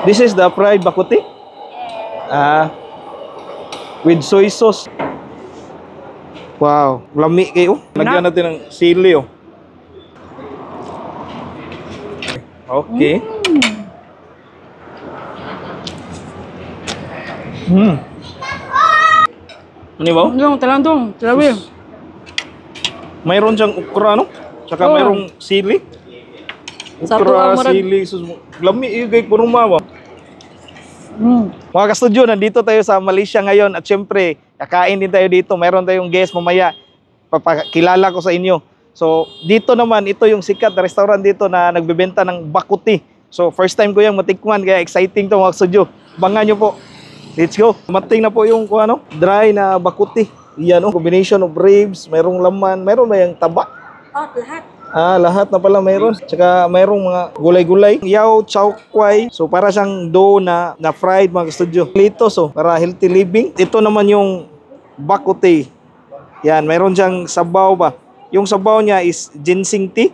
This is the fried bakuti. With soy sauce. Wow, lami kayo. Lagyan natin ng sili oh. Okay. Ano ba? Yung talandong, talawi. Mayroon siyang ukra, no? Tsaka mayroong sili. Satu Ukra, ang sili, lami yung kay Puruma ba? Mga ka-studio, nandito tayo sa Malaysia ngayon at syempre, kakain din tayo dito. Mayroon tayong guest mamaya. Papakilala ko sa inyo. So, dito naman, ito yung sikat na restaurant dito na nagbebenta ng bakuti. So, first time ko yung matikman, kaya exciting to mga ka-studio. Bangan nyo po. Let's go. Mating na po yung dry na bakuti. Yan combination of ribs, mayroong laman, mayroon ba yung taba? Lahat. Lahat na pala mayroon. Tsaka mayroong mga gulay-gulay. Yaw, chow kway. So para siyang dough na fried mga ka-studio. Litos para healthy living. Ito naman yung bakuti. Yan, mayroon siyang sabaw ba? Yung sabaw niya is ginseng tea.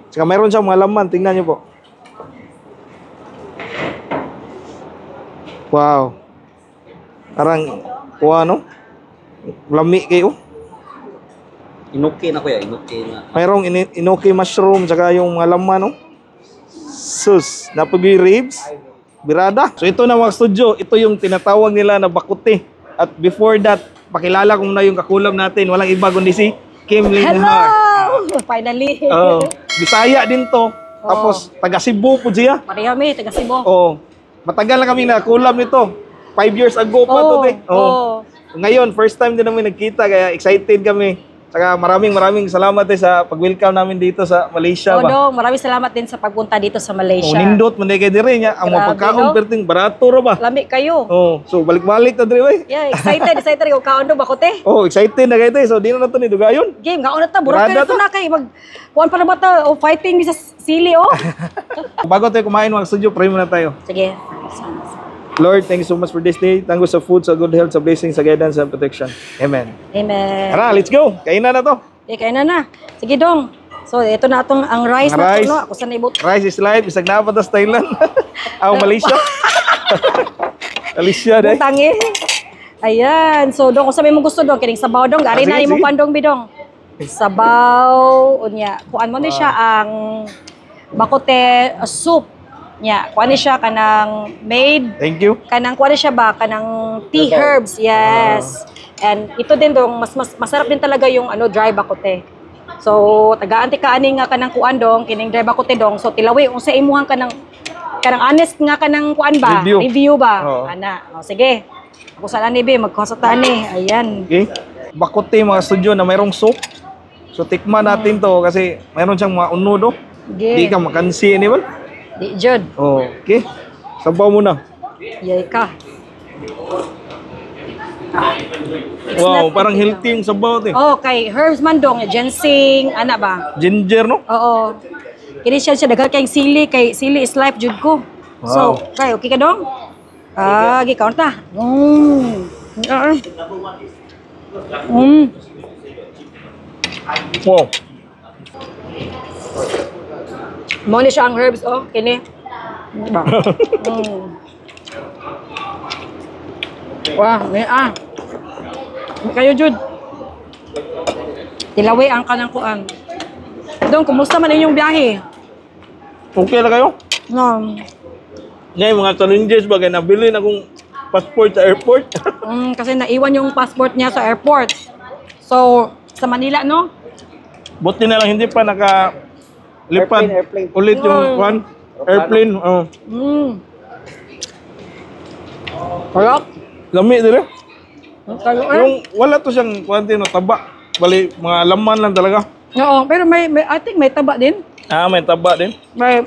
Tsaka mayroon siyang mga laman. Tingnan niyo po. Wow. Parang, lami kayo. Inuki na kuya, inuki na. Mayroong inuki mushroom, tsaka yung mga laman, no? Sus, napagi ribs, birada. So ito na mga studio, ito yung tinatawag nila na bakuti. At before that, pakilala ko muna yung kakulam natin. Walang iba kundi si Kim Linhar. Hello! Finally. Bisaya din to. Tapos, taga Cebu po siya. Parehami, taga Cebu. Matagal na kami nakulam nito. 5 years ago pa to. Ngayon, first time din namin nagkita, kaya excited kami. Saka maraming salamat sa pag-welcome namin dito sa Malaysia. Dong, maraming salamat din sa pagpunta dito sa Malaysia. Nindot, manday kayo din niya. Ang mga pagkaon, perting barato ra ba? Lami kayo. So balik-balik na din, Yeah, excited yung kaon do bakote. Excited na kayo So di na to ni dugayon. Game, kaon na ta, burak na to na kay kuan pa na ba ta fighting sa sili Bago tayo kumain mga studio, pray muna tayo. Sige. Lord, thank you so much for this day. Thank you sa food, sa good health, sa blessings, sa guidance, sa protection. Amen. Amen. Tara, let's go. Kainan na to. Kainan na. Sige dong. So, ito na itong ang rice na ito, no? Ako sa naibot. Rice is life. Isag na pa tas Thailand. Malaysia. Malaysia, day. Tangi. Ayan. So, dong, kung sabi mo gusto dong, kining sabaw dong. Gari na imong pandong bidong. Sabaw. Unya. Kuan mo na siya ang bakote soup. Nya, kuan siya kanang made. Thank you. Kanang kuan siya ba kanang tea herbs. Yes. And ito din dong mas masarap din talaga yung dry bakote. So taga-anti ka ani nga kanang kuan dong kining dry bakote dong. So tilawi unsa imuhang kanang honest nga kanang kuan ba? Review ba? Ana. Sige. Ako sa ani be magkasata ni. Ayan. Okay. Bakote mga studio na mayroong soup. So tikman natin to kasi mayroon siyang mga unudo. Di ka makansi ni ba? Di jud. Okay. Sabaw muna. Yay ka. Wow, parang healthy yung sabaw te. Kay herbs man dong, ginseng, ana ba? Ginger, no? Oo. Kini siya daghan kay sili, kay sili is life jud ko. Wow. So, kay okay ka dong? Gikaon ta. Wow. Mo ni siya ang herbs, kini. Diba? Wah, kayo jud. Tilawi ang kanang kuan. Dong, kumusta man inyong biyahe? Okay na kayo? Ngayon, mga challenges bagay nabili na akong passport sa airport. Kasi naiwan yung passport niya sa airport. So, sa Manila, no? Buti na lang hindi pa nakalipad ulit yung airplane. Correct? Lami din Yung wala to siyang kuwanti na taba. Bali, mga laman lang talaga. Oo, pero I think may taba din. May taba din. May,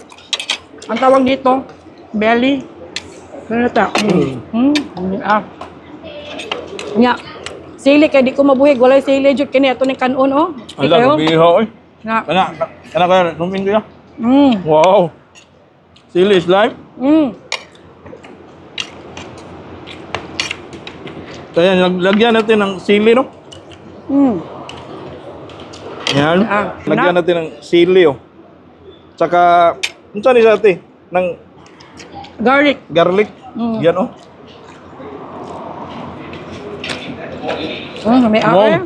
ang tawag dito, belly. Ano ito? Nya, sili kaya di ko mabuhig. Walay sili jud kini ato ni kanon, Ala, gabiho, Na. Kana kaya, numin ko ya. Wow. Sili is life. Kaya lagyan natin ng sili, no? Yan. Lagyan natin ng sili, Tsaka, ano ni sa ate? Ng Garlic. garlic. Mm. Yan oh. May Wow. air.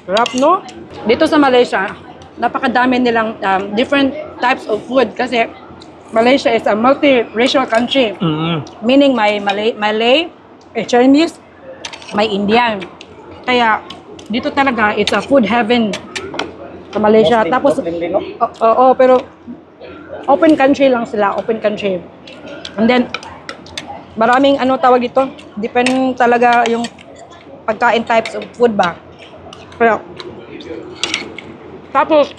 Sarap, no? Dito sa Malaysia, napakadami nilang different types of food kasi Malaysia is a multi-racial country. Meaning may Malay, Chinese, may Indian. Kaya dito talaga, it's a food heaven sa Malaysia. Tapos, oo, pero open country lang sila, open country. And then, maraming ano tawag dito, depend talaga yung pagkain types of food ba. Kaya, tapos,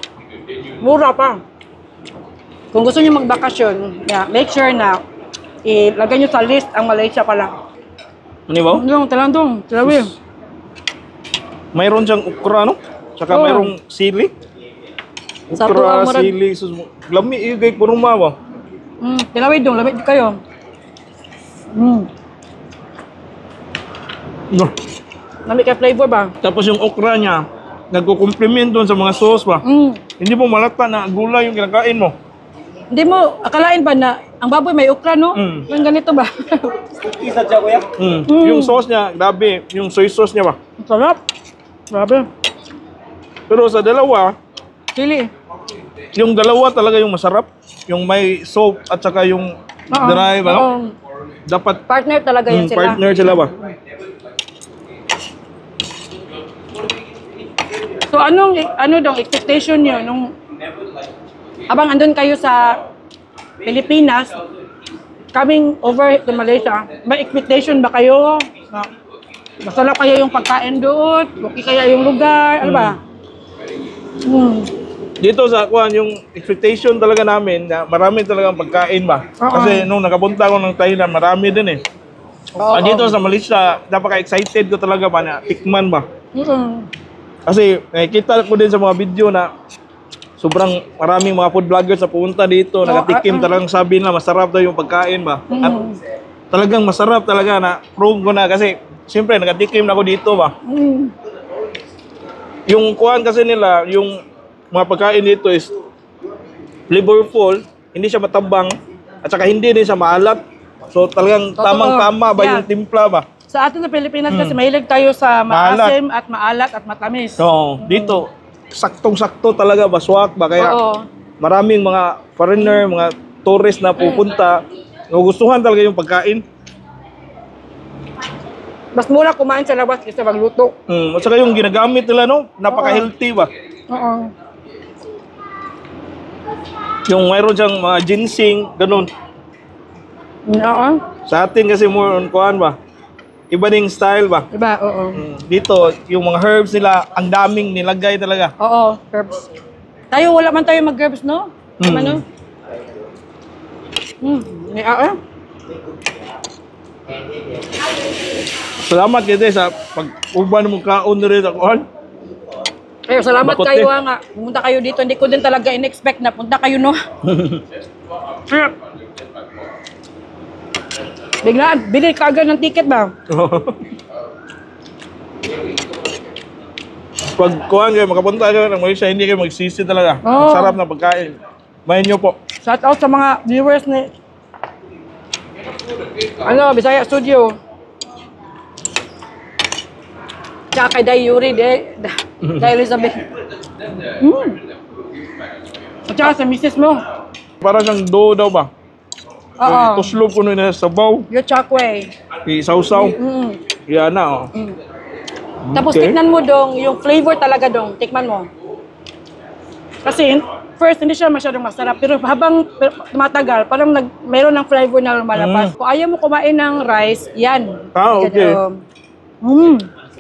mura pa. Kung gusto niyo magbakasyon, make sure na ilagay niyo sa list ang Malaysia pala. Ano ba? Yung talandong, talawi. Mayroon siyang ukra, no? Tsaka Oo. mayroong sili. Sa Ukra, tuwa mo sili, sus. Lami, igay, puro mawa. Tilawid dong, lamig kayo. No. Lamig ka flavor ba? Tapos yung okra niya, nagko-complement doon sa mga sauce ba? Hindi mo malata na gulay yung kinakain mo. Hindi mo akalain ba na ang baboy may okra, no? Yung ganito ba? Isa dyan, kuya. Yung sauce niya, grabe. Yung soy sauce niya ba? Ang sarap. Grabe. Pero sa dalawa, Chili. yung dalawa talaga yung masarap. Yung may soap at saka yung dry ba? No? Dapat Partner talaga yan sila. partner sila ba? So ano dong expectation niyo nung abang andun kayo sa Pilipinas, coming over to Malaysia, may expectation ba kayo? Na masarap kaya yung pagkain doon? Okay kaya yung lugar? Ano ba? Dito sa kuan yung expectation talaga namin na marami talagang pagkain ba. Kasi nung nakapunta ako ng Thailand, marami din eh. Dito sa Malaysia, napaka-excited ko talaga ba na tikman ba. Kasi nakikita ko din sa mga video na sobrang maraming mga food vloggers na pumunta dito, nakatikim talagang sabi na masarap daw yung pagkain ba. At talagang masarap talaga na prove ko na kasi siyempre nakatikim na ako dito ba. Yung kuhan kasi nila, yung mga pagkain dito is flavorful, hindi siya matabang, at saka hindi din siya maalat. So talagang tamang-tama ba yung timpla ba? Sa atin sa Pilipinas kasi mahilig tayo sa maasim at maalat at matamis. So, dito, saktong-sakto talaga ba, swak ba? Kaya maraming mga foreigner, mga tourist na pupunta, nagustuhan talaga yung pagkain. Mas mura kumain sa labas kaysa magluto. At saka yung ginagamit nila, no? Napaka-healthy ba? Oo. Yung mayroon siyang mga ginseng, ganun. Oo. Sa atin kasi more on kuhan ba? Iba ding style ba? Diba? Oo. Dito, yung mga herbs nila, ang daming nilagay talaga. Oo, herbs. Tayo, wala man tayo mag-herbs, no? Ano? Salamat kayo sa pag-uban mong kaon na rin sa kuhan. Ay, salamat Bakot kayo eh. nga. Pumunta kayo dito. Hindi ko din talaga in-expect na punta kayo, no? Biglaan, bili ka agad ng ticket ba? Pag kuhan kayo, makapunta kayo ng Malaysia, hindi kayo magsisi talaga. Ang sarap na pagkain. Mahin nyo po. Shout out sa mga viewers ni Bisaya Studio. Tsaka kay Day Yuri, Day Elizabeth. At saka sa misis mo. Parang siyang do daw ba? Oo. Tuslop ko na sa sabaw. Your chakwe. Isaw-saw. Yan na, oh. Tapos Okay. tikman mo dong, yung flavor talaga dong, tikman mo. Kasi first, hindi siya masyadong masarap. Pero habang tumatagal, parang meron ng flavor na lumalabas. Kung ayaw mo kumain ng rice, yan. Okay.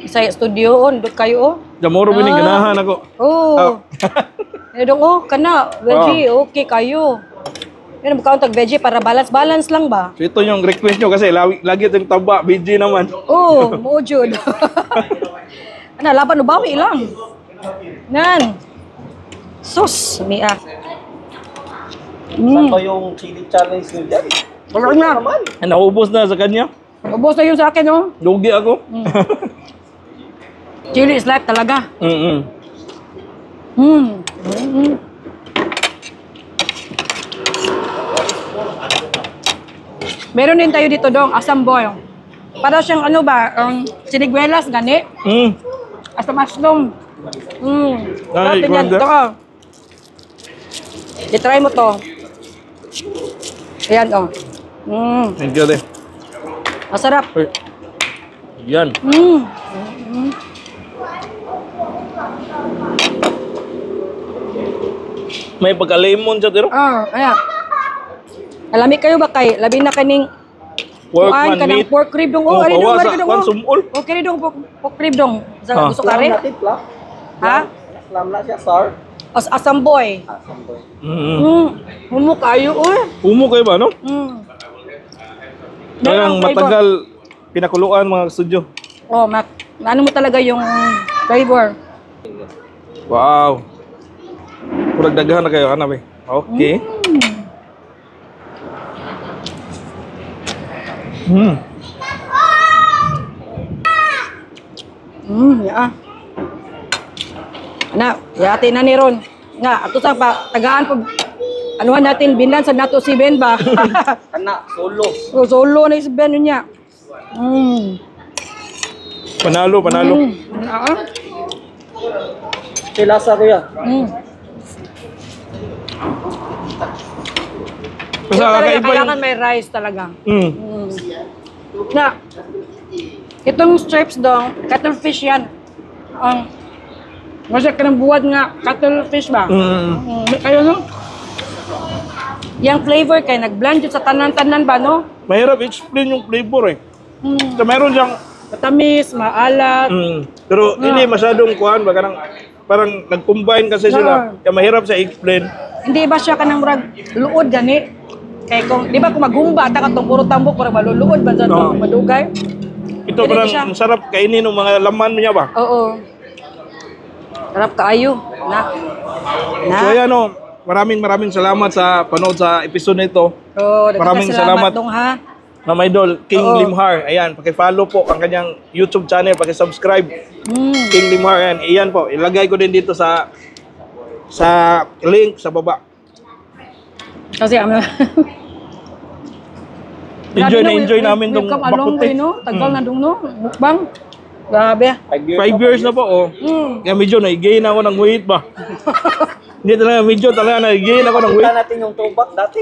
Sa studio, doon kayo, Jamoro bining ganahan ako. Oh. Dong, kana, veggie, okay kayo. Yan, magkauntag veggie para balance lang ba? So ito yung request nyo kasi lagi itong taba, BG naman. Mo jud. Ano, laban ubawi lang. Nan. Sus, Mia. Saan ba yung chili challenge nyo dyan? Wala na. Naubos na sa kanya. Ubos na yun sa akin, oh. Lugi ako. Chili is life talaga. Meron din tayo dito dong, asamboy. Para siyang ano ba, siniguelas, gani. Mm. Asam-aslong. Ay, Tingnan ganda. to. I-try mo to. Ayan, oh. Thank you, te. Masarap. Uy. Yan. May pagka-lemon siya, tiro. Ayan. Alami kayo ba kay? Labi na kaning Workman kanang meat. pork rib dong. Oh, Ari dong, kawa ari sa dong. kwan sumol. Okay dong, pork rib dong. Sa Ah. gusto ka rin? natin, pla. Ha? Slam na siya, sir. Asamboy. Samboy. Humo kayo, uy. Umo kayo ba, no? Meron Kailang flavor. matagal pinakuluan mga studio. Oh, ano mo talaga yung flavor. Wow. Kurang daghan na kayo, ano ba? Okay. Ya. Ana, yati na ni Ron. Nga, ato sa tagaan pag anuhan natin binlan sa nato si Ben ba? Kana, solo. O solo na si Ben niya. Panalo, panalo. Sila sa kuya. Basta kakaiba Kailangan yung... may rice talaga. Mm. Na, itong strips dong, cuttlefish yan. Masya ka ng buwad nga, cuttlefish ba? Kayo no? Yang flavor kay nag-blend yun sa tanan-tanan ba no? Mahirap explain yung flavor eh. So, meron siyang... Matamis, maalat. Pero hindi masyadong kuhan ba? Parang nag-combine kasi sila. Kaya mahirap sa explain. Hindi ba siya kanang murag luod gani? Kay kung di ba kung maghumba ta katong puro tambok murag maluluod ba sa Oo. madugay? Ito Hindi parang siya. masarap kainin ng mga laman niya ba? Oo. Sarap kaayo. Na. So ayan o, maraming salamat sa panood sa episode na ito. Oh, Maraming salamat. dong ha. Na my idol, King Oo. Limhar. Ayan, paki-follow po ang kanyang YouTube channel, paki-subscribe. King Limhar, ayan. Iyan po, ilagay ko din dito sa link sa baba. Kasi Enjoy namin tong Welcome along bakute. way, no? Tagal na dong no? Mukbang. Grabe. 5 years na po, oh. Kaya medyo nag-gain ako ng weight ba? Hindi talaga, medyo talaga nag-gain ako ng weight. Kita natin yung tubak dati.